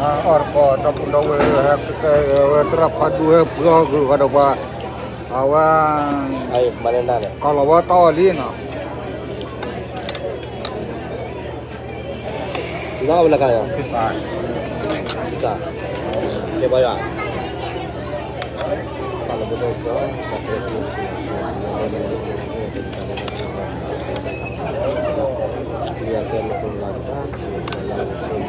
အီၣ်တကီၢ် ဒီပုၢ်ဒီဝဲၢ် ဟဲကဲဝဲသရၣ်ဖးဒိၣ် ဟဲပှ့ၤအီၣ်ဂုာ်ဂၤဒီးပှၤ အဝဲ ကီၢ်လီၤဝဲတၢ်အီၣ်လံနီၤ ကဲဘၣ်ယွၤ အီၣ်လီၤ, အီၣ်နၤကံၢ်တပၤ, ယဲယကံၢ်တပၤအီၣ်တခါလီၤ. အီၣ်ဒီး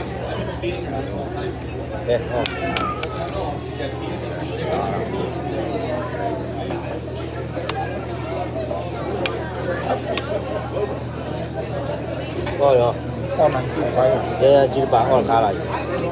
ယက့ၤလီၤ.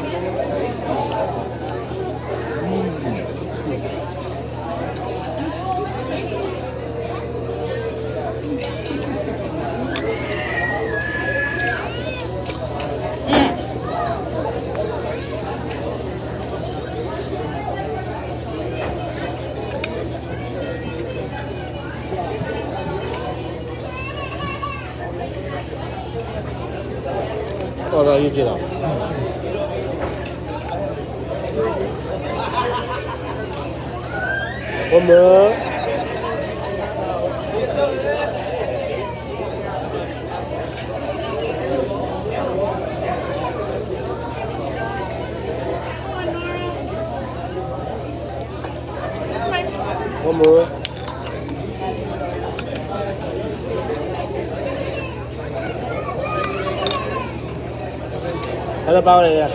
အိၣ်မုာ် အိၣ်မုာ် ဟဲလၢဘါဝဲလဲၣ်,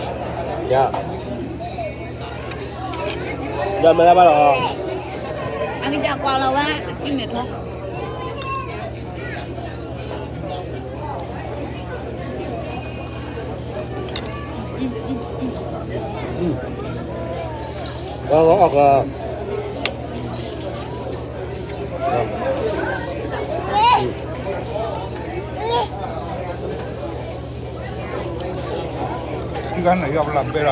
ယၤ, ဒီးမဲာ်လၢဘၣ်လီၤ, အကစၢ်ကွၢ်လီၤဝဲ အကံၢ်မဲာ်ထီ ဝဲအီၣ်က ထံဂၤန့ၣ် ယီၢ်ပလၢ်ဘဲလီၤ, အ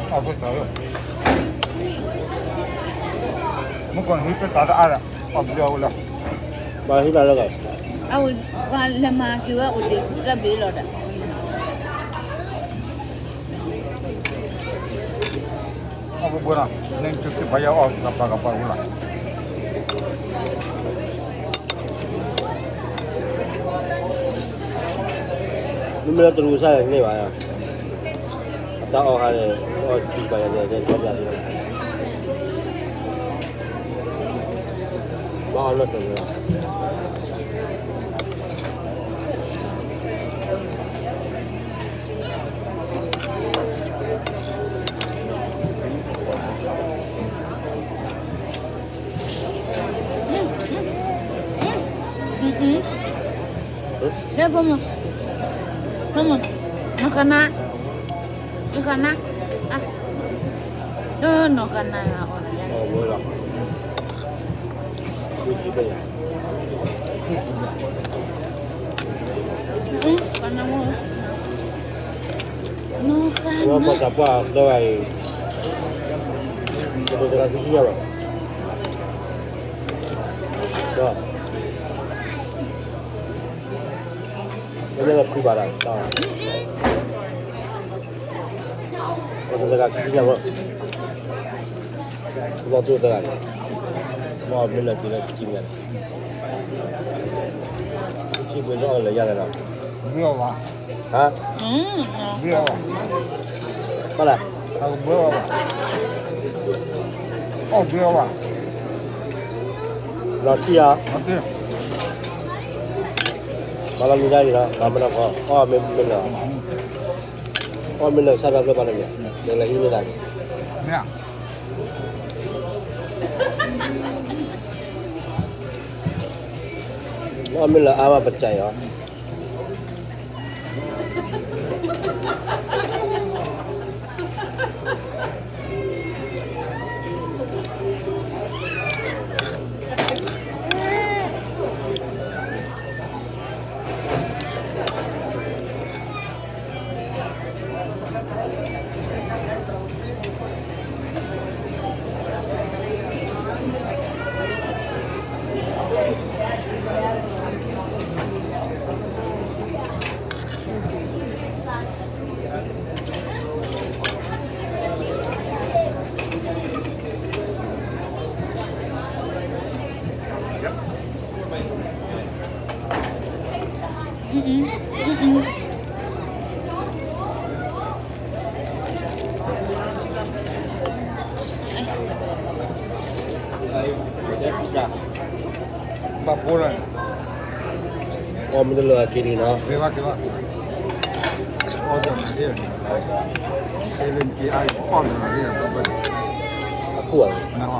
ီၣ်ဖဲသးလီၤ, မ့ၢ်ကီၢ်န့ၣ်ဟံးဖဲသးတအါဒီး အီၣ်ဘျီဝဲလီၤ, ပှၤဟံးသးလၢကီၢ်, အဝဲပှၤလဲၤမၤက့ၤဝဲအိၣ်တ့ၢ်သၢဘ့ၣ်လီၤဒီး အီၣ်ဘှီဘှီနီၤ, န့ၣ်တက့ၢ်ပှၤယအီၣ်ကပၤကပၤဝဲလီၤ, မ့မ့ၢ်လၢတရူးစၢ်န့ၣ်ဘၣ်, အတၢ်အီၣ်ခါန့ၣ် အီၣ်ကံၢ်ပှၤယၤန့ၣ် တဲထီၣ်ပျၢ်လီၤ, ဘၣ်အီၣ်လၢတရူးလီၤ. လၢဖိမုၣ်, ဖိမုၣ်, နီၢ်ကနၣ်, နီၢ်ကနၣ်, နီၢ်ကနၣ်အီၣ်လီၤ, နီၢ်ကနၣ်, တဂၤခံဆံညါဘၣ်, တဂၤခံဆံညါဘၣ်, တဂၤတဂၤန့ၣ်, မ့ၢ်လၢခံလၢခံဆံညါ, ခံဆံဘျီလၢအီၣ်လၢယၤလဲၣ်နီၤ, ဘၣ်, ဘၣ်လဲၣ်, အီၣ်ဘၣ်, လီၤတံၢ်ဧါ, မၤလီၤမံၤဒၣ်အံၤလီၤ, မၤမနုၤဃီ, အီၣ်မ့ၢ်မ့ၢ်လၢ, အီၣ်မ့ၢ်လၢဆၣ်ဖျၢၣ်ဖျၢၣ်ဘၣ်န့ၣ်မ့ၢ်, လဲၤလၢဟံးန့ၢ်တၢ်န့ၣ်, အီၣ်မ့ၢ်လၢအါမးပတၢ်အံၤလီၤ. အ ပှၤဖိလီၤ, အီၣ်မ့ၢ်တလၢာ်အက့ၤဒံးနီၤ, အကူၣ်,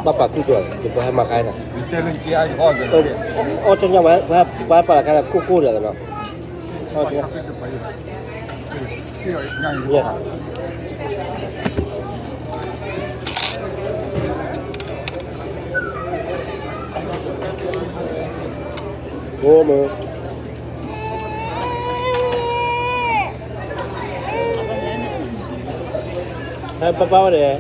ဘၣ်ပာ်ကူၣ်ကီး, ပဟဲမၤခါနီၤ, အီၣ်ဆညါ, ပှၤပာ်လၢခါလၢကိၢ်ကိၢ်ဒီးနီၤ, အီၣ်ဆညါ, အိၣ်မ့ၢ်, ဟဲပၢ်ပၢ်ဝဲဒၣ်,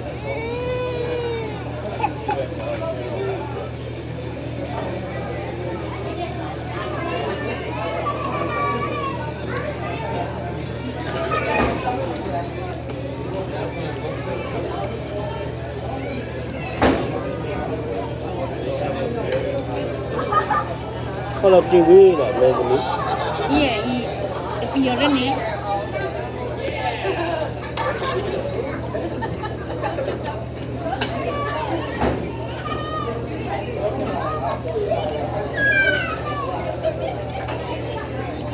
ခီလီၤတ့ၢ်ဝံၤလီၤ မ့ၢ်တမံၤ, အံၤ, တပံၤအီၤလၢ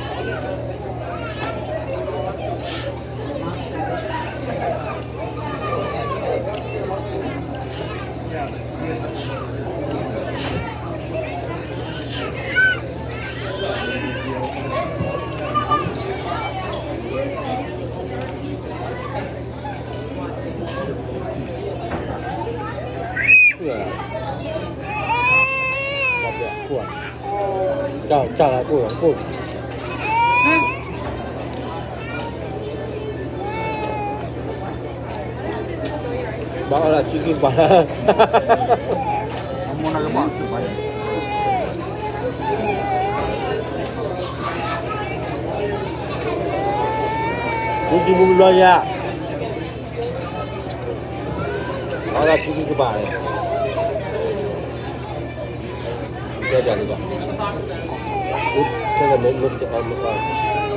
န့ၣ် ဘၣ်အီၣ်လၢစုခံကပၤလၢ, မူတံမူဘျီယၤ, အီၣ်လၢစုခံကပၤန့ၣ်, တဲဒ်န့ၣ်ဘၣ်, မူတံမူဘျီယၤ အီၣ်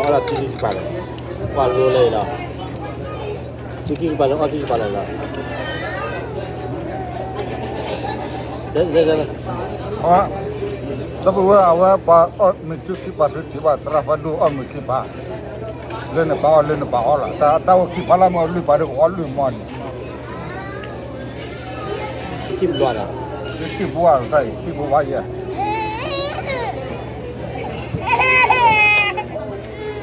လၢစုခံကပၤန့ၣ်, ကွၢ်လိလၢအံၤလီၤ, စုခံကပၤန့ၣ် အီၣ်စုခံကပၤန့ၣ်လီၤ. ဒီပုၢ်ဝဲၢ် အဝဲပှၤအီၣ်မ့ၤစုခံကပၤ သုထံၣ်ဘၣ် သရၣ်ဖးဒိၣ်အီၣ်မ့ၤခံဖး, လၢနပာ်အီၣ်လၢနပာ်အီၣ်လီၤ, တၢ်အိၣ်ခံဖးလၢမ့ၢ်လွံၢ်ဖးဒီး ကအီၣ်လွံၢ်မီၢ်န့ၣ်, ထံၣ်ဘျီဒီး, ထံၣ်ဖိဘၣ်တၢ်အံၤ ထံၣ်ဖိဘၣ်ယဲၢ်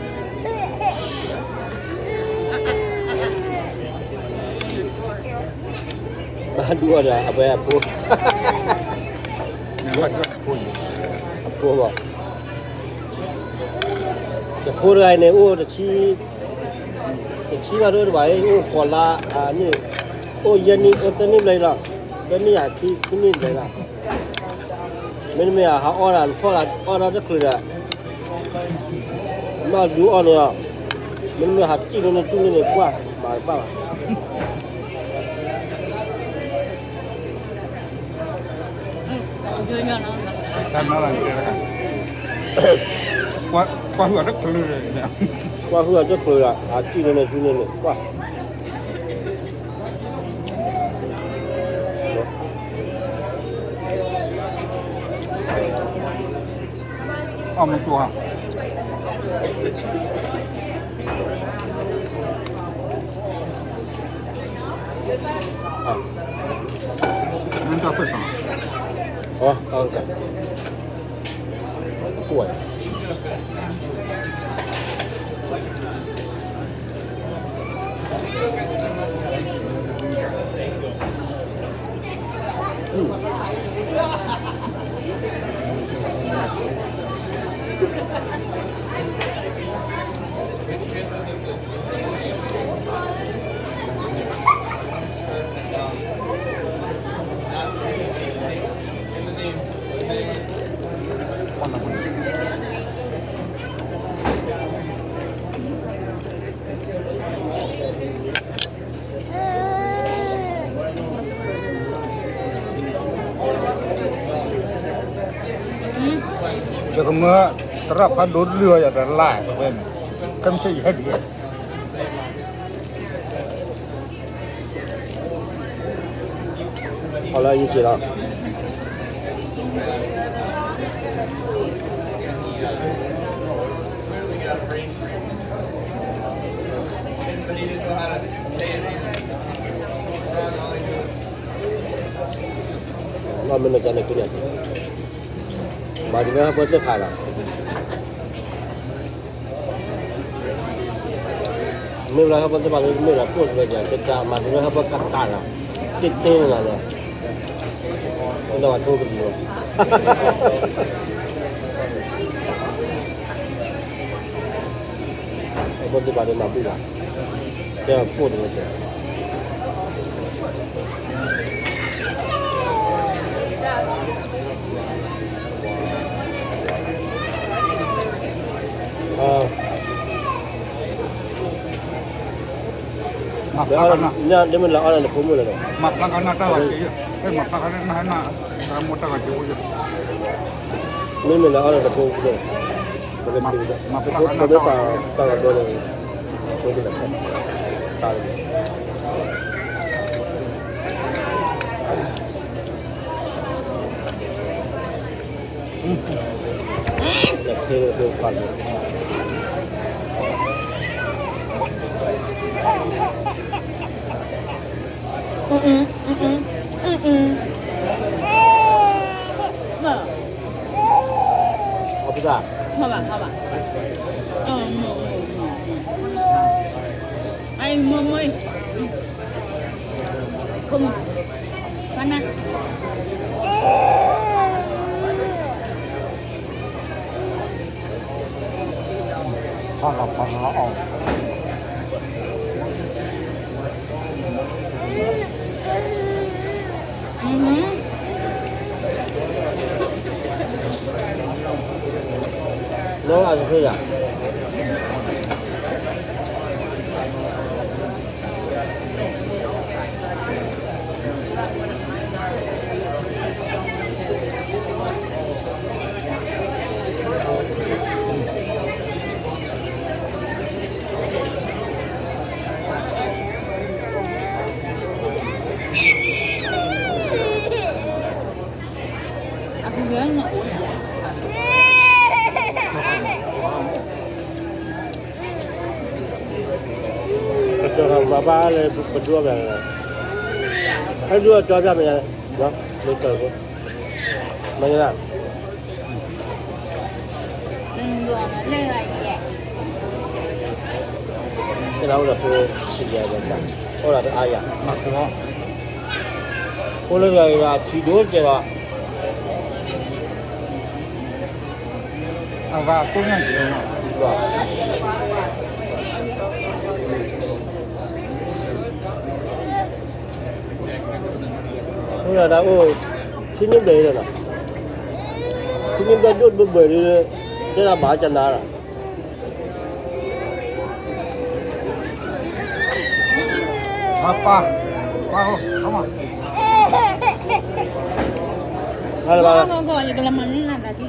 ဘၣ်ဒုးအီၣ်ဒီး အဝဲအဖိ, အဖိဘၣ်, ယဖိတဂၤအံၤန့ၣ် အိၣ်တဆံ, တဆံဘၣ်ဒိၣ်တဘၣ်အံၤ အိၣ်ဃိးလါ, န့ၣ်, အိၣ်ယဲၢ်နံၣ် အိၣ်သၢနံၣ်ဘျဲၣ်လီၤ, သၢနံၣ်ယၤခံ, ခံနံၣ်ဘျဲၣ်လီၤ. မ့တမ့ၢ်ဧါ ဟးအီၣ်ဒၣ် နဖီၣ်လၢအီၣ်ဒီးတချုးဒီး, မ့ၢ်ဒုးအီၣ်န့ၣ်လီၤ, မ့တမ့ၢ်ဟးတံၢ်လၢနစုန့ၣ်န့ၣ် ပှၢ်, မၤတဘၣ်ဘၣ်. ကွၢ်ဟုၣ်အတချုးဒီး, ဟးတံၢ်လၢနစုန့ၣ်န့ၣ် ပှၢ်. အီၣ်မ့ၢ်ကျိၤဧါ, မ့ၢ်တၢ်ခွဲးစး, အီၣ်, ကွၢ် ယကမၢ သရၣ်ဖးဒိၣ်လုၢ်အီၤယၤတလါ ပဝဲန့ၣ် ခဲမုၢ်ဆ့ၣ်ယဟဲဒ်လဲၣ် အီၣ်လၢယက့ၤလီၤ. မ့ၢ်မ့ၢ်ကန့ၣ် မၤဒုးဝဲဟီၣ်ဖိသ့ၣ်တဖၣ်လီၤ. မ့ၢ်ဝဲဒၣ်ဟီၣ်ဖိသ့ၣ်တဖၣ်လၢမ့ၢ်ဒီးပိၢ်တဝဲဒၣ် ကစၢ်မၤဒုးဝဲဟီၣ်ဖိကကးလီၤ, တ့တ့လီၤလီၤ, လၢဝဲထိၣ်ကဒုးလီၤ. ဟီၣ်ဖိသ့ၣ်တဖၣ်လၢမၤဘူၣ်လီၤ, ကဲပိၢ်တဝဲဒၣ် မ့ၢ်လၢအီၣ်လၢနဖိမုၣ်လၢၤဒီး မၤဖျါကနၣ်တၢ်ဂီၤက့ၤ, မၤဖျါကနၣ်နဟဲနၤ, တၢ်မိၢ်တၢ်ဂီၤက့ၤအိၣ်ယ, မ့မ့ၢ်လၢအီၣ်လၢနဖိမုၣ်လၢၤ, မၤဖျါကနၣ်တၢ်ဂီၤက့ၤ, တၢ်ဂီၤဒိလၢ ပကမၤဘၣ်လၢပဒိၣ်ဘၣ်, ဟဲဒိၣ်ကၠီပြမ့ၢ်ညါ, မ့ၢ်ညါ, ကဲလၢအိၣ်ဒီးဖိ, အိၣ်ဒီးတအါယၤ, အိၣ်လၢတဂၤဂၤအထံဒိၣ်ကဲလီၤ. အဝဲအကိးညါက့ၤလီၤ. အိၣ်ဒၣ်အိၣ်, ထံနံၣ်ဘျဲၣ်လီၤ, ထံနံၣ်ဘျဲၣ်ဒိၣ်တဘၢဘၢၣ်ဒီး, တဲဒၣ်ဘၣ်ကနၤလီၤ. ပၢ်, ပၢ်, ပၢ်, ဟါလၢၤဘၣ်, ဟါကၠီၤလၢ အမ့ၢ်ပဆိကမိၣ်လၢ မ့ၢ်ကတုၤ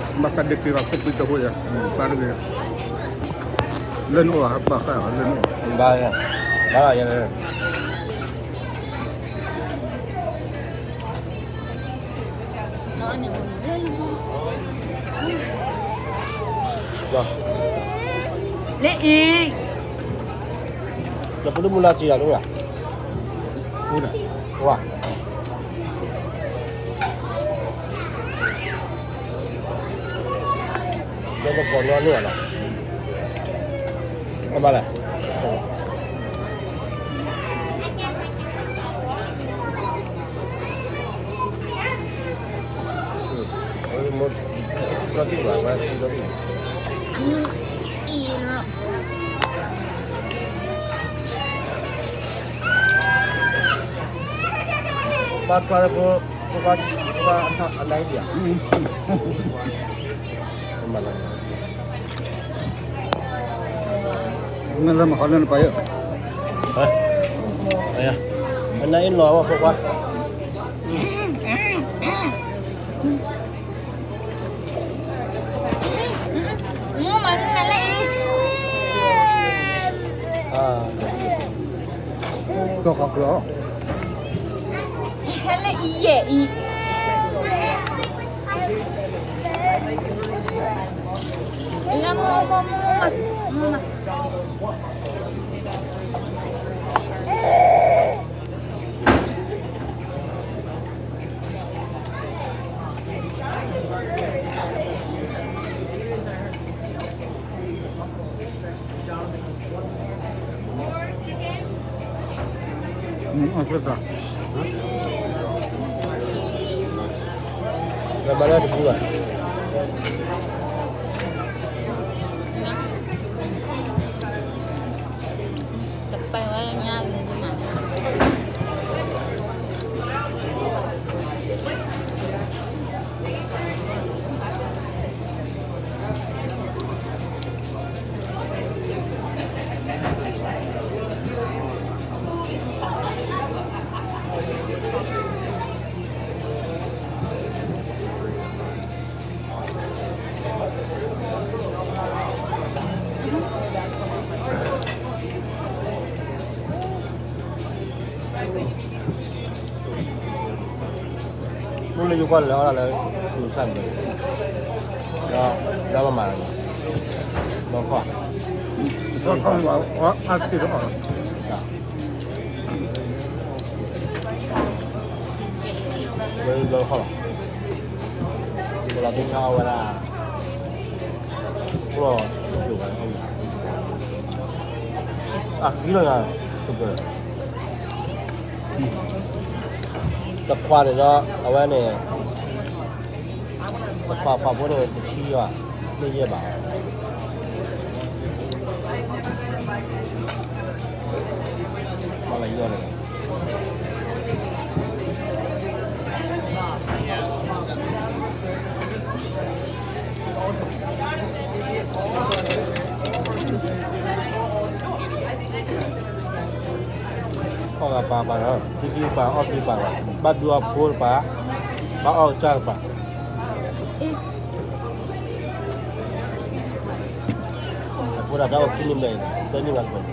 ဘၣ် ဘၣ်ကဒုးက့ၤဘၣ်ခိၣ်ပံတဟိယၤ, ဘၣ်တဂ့ၤ, လၢနအိၣ်ဘၣ် ဘၣ်ဃးလၢနအိၣ်, ဘၣ်, ဘၣ်ယၤ လၢအံၤ, ဒီးပဒိၣ်မုၢ်လၢ်စံးတၢ်တအိၣ်ယၤ, ဝါ, ဒီးပကိးနီၢ်န့ၢ်အီၤလီၤ, အဘၣ်လဲၣ်. ဘၣ်ထွဲဖိ, ဖိခွါ, ဖိခွါအနၢ်ဒံးဧါ, မၤလၢ နလၢမၤဃီလၢနပၢ်ယဲၢ်, နအ့ၣ်လီၤဝဲဃိကွၢ်, မ့ၢ်မၤနၤလၢအံၤ, ကီၢ်ဃီကီၢ်, ဟဲလၢအံၤယဲၢ်အံၤ, လၢမိၢ်မိၢ်မိၢ်မိၢ်မး, မိၢ်မး. တပာ်ဝဲညါဂ့ၤမး, မ့ၢ်လၢယကွၢ်လၢအီၣ်ဒၣ်လၢ လူၤဆၣ်န့ၣ်, ဒီး ဒီးပမၤန့ၣ်, ဘီခီၣ်, ဘီခီၣ်န့ၣ် အါတက့ၢ်လီၤ, ဝဲဘီခီၣ်လီၤ, ဝဲလီၤတ့ဆါအီၣ်ဝဲဒၣ်, အိၣ်ဒီး super ဘၣ်, အဃံလီၤယၤ super တခွးန့ၣ်ဒီး အဝဲန့ၣ် တခွးခွးဖိန့ၣ် တဆံယီၤ, မ့ၢ်ယဲၢ်ဘး, မၤလၢယီၤန့ၣ် အီၣ်ဂၤပာ်ပာ်လီၤ, ထံခံပာ် အီၣ်ခံပာ်ဘၣ်, ဘၣ်ဒူအဖိတပာ်, ဘၣ်အီၣ်ကစၢ်တပာ်, အဖိဒၣ်တၢ်အိၣ်ခံနံၣ်ဘျဲၣ်, သၢနံၣ်ဘၣ်တပာ်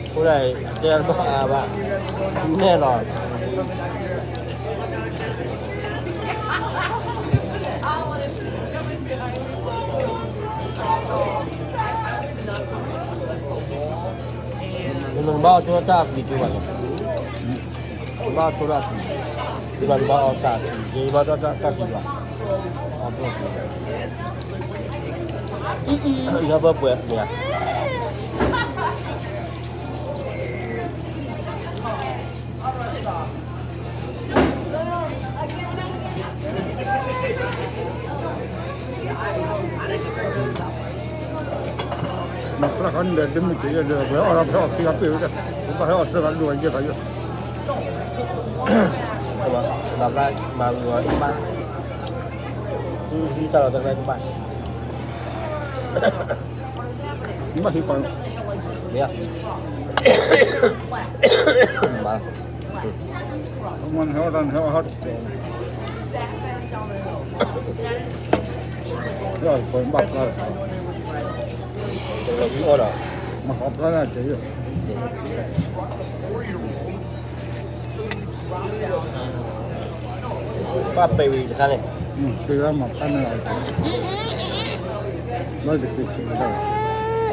အဃိဒၣ် တဲတဘၣ်အါဘၣ်, နဲၣ်လီၤ, နဘၣ်အီၣ်ဆိတၢ်အကံၢ်ကၠိဘၣ်န့ၣ်, ဘၣ်အီၣ်ဆိတၢ်အကံၢ်, ယဘၣ် ယဘၣ်အီၣ်တၢ်အကံၢ်, ယဘၣ်တၢ်တၢ်ကံၢ်ဘၣ်, အီၣ်ဆိတၢ်အကံၢ်, ယဘၣ်ပှဲၤန့ၣ်ဧါ. မၤပျၢ်ခီန့ၣ်ဒီး ဒ်မုၢ်က့ၤယဲၢ်ဒီး ပှၤအီၣ်ဒီး ပှၤအီၣ်သ့အီၣ်ပ့ၤဝဲဒၣ်, ပှၤဟဲအီၣ်သ့ဂၤလိာ်ဂၤယဲၢ်ခါယဲၢ်, ဘၣ်ဘၣ်မၤဝံၤအီၤအံၤဘၣ်, သုဟံးတၢ်လီၤတၢ်ကျဲကဘၣ်, ဘၣ်ဟံးပှၤ, မ့ၢ်, မ့ၢ်, မ့ၢ်ဟဲအီၣ်တၢ်န့ၣ် ဟဲအီၣ်ဟီၣ်တက့ၢ်, ဟဲအီၣ်တက့ၢ်ဘၣ်ဖျါတက့ၢ်, မၤဃီဖျါတက့ၢ်, ဘၣ်ပဲာ်ဝံၤတခါန့ၣ်, ပဲာ်ဝဲမၤဖျါန့ၣ်, ဘၣ်တက့ၢ်ဆံးဝဲဒၣ်